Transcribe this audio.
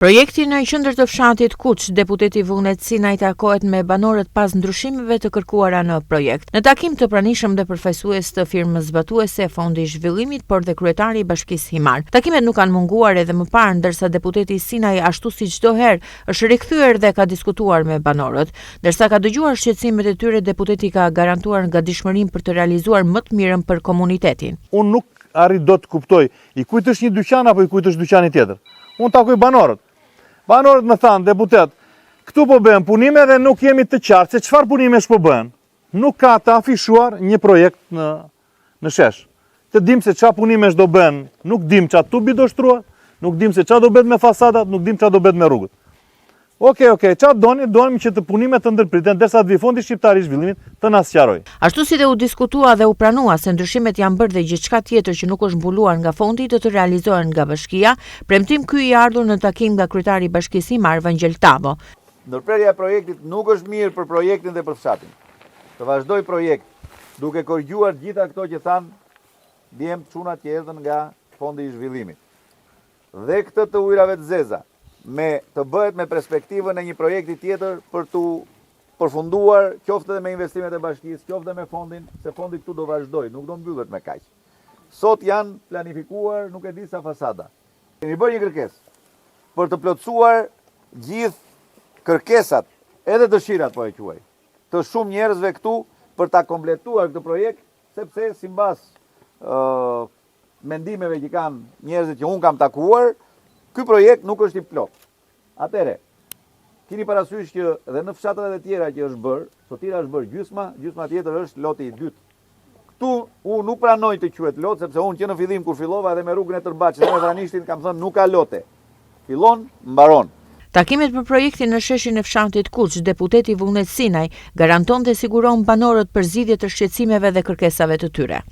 Projekti në qendër të fshatit Kuç, deputeti Vullnet Sinaj takohet me banorët pas ndryshimeve të kërkuara në projekt. Në takim të pranishëm dhe përfaqësues të firmës zbatuese Fondi i Zhvillimit, por dhe kryetari i Bashkisë Himarë. Takimet nuk kanë munguar edhe më parë, ndërsa deputeti Sinaj ashtu si çdo herë është rikthyer dhe ka diskutuar me banorët. Ndërsa ka dëgjuar shqetësimet e tyre, deputeti ka garantuar gatishmërinë për të realizuar më të mirën për komunitetin. Unë nuk arrij dot të kuptoj i kujt është një dyqan apo i kujt është dyqani tjetër. Unë takoj banorët. Banorët më thanë, deputet, këtu po bëhen punime dhe nuk jemi të qartë se çfarë punimesh po bëhen. Nuk ka të afishuar një projekt në, në shesh. Të dim se ça punimesh do bëhen, nuk dim ça tubi do shtruar, nuk dim se ça do bëhet me fasadat, nuk dim ça do bëhet me rrugët. Okej, okej, ça doni, dojmë që të punimet të ndërpriten, derisa të vijë Fondi Shqiptar i Zhvillimit të na sqarojë. Ashtu si dhe u diskutua dhe u pranua se ndryshimet janë bërë dhe gjithçka tjetër që nuk është mbuluar nga fondi do të realizohen nga bashkia, premtim ky i ardhur në takim nga kryetari i Bashkisë Himarë, Vangjel Tavo. Ndërprerja e projektit nuk është mirë për projektin dhe për fshatin. Të vazhdojë projekti, duke korrigjuar të gjitha këto që thanë djemtë çunat që erdhën nga Fondi i Zhvillimit. Dhe këtë të ujërave të zeza, me të bëhet me perspektivën e një projekti tjetër për t'u përfunduar qoftë edhe me investimet e bashkisë, qoftë edhe me fondin, se fondi këtu do vazhdojë, nuk do mbyllet me kaq. Sot janë planifikuar nuk e di sa fasada. Kemi bërë një kërkesë për të plotësuar gjithë kërkesat, edhe dëshirat po e quaj, të shumë njerëzve këtu për ta kompletuar këtë projekt, sepse simbas mendimeve që kanë njerëzit që unë kam takuar, ky projekt nuk është i plotë. Atëherë, kini parasysh që dhe në fshatrat e tjera që është bërë, Sotira është bërë gjysma, gjysma tjetër është loti i dytë. Këtu unë nuk pranoj të quhet lot, sepse unë që në fillim kur fillova edhe me rrugën e Tërbaçit dhe me Vranishtin kam thënë nuk ka lote. Fillon, mbaron. Takimet për projektin në sheshin e fshatit Kuç, deputeti Vullnet Sinaj garanton dhe siguron banorët për zgjidhje të shqetësimeve dhe kërkesave të tyre.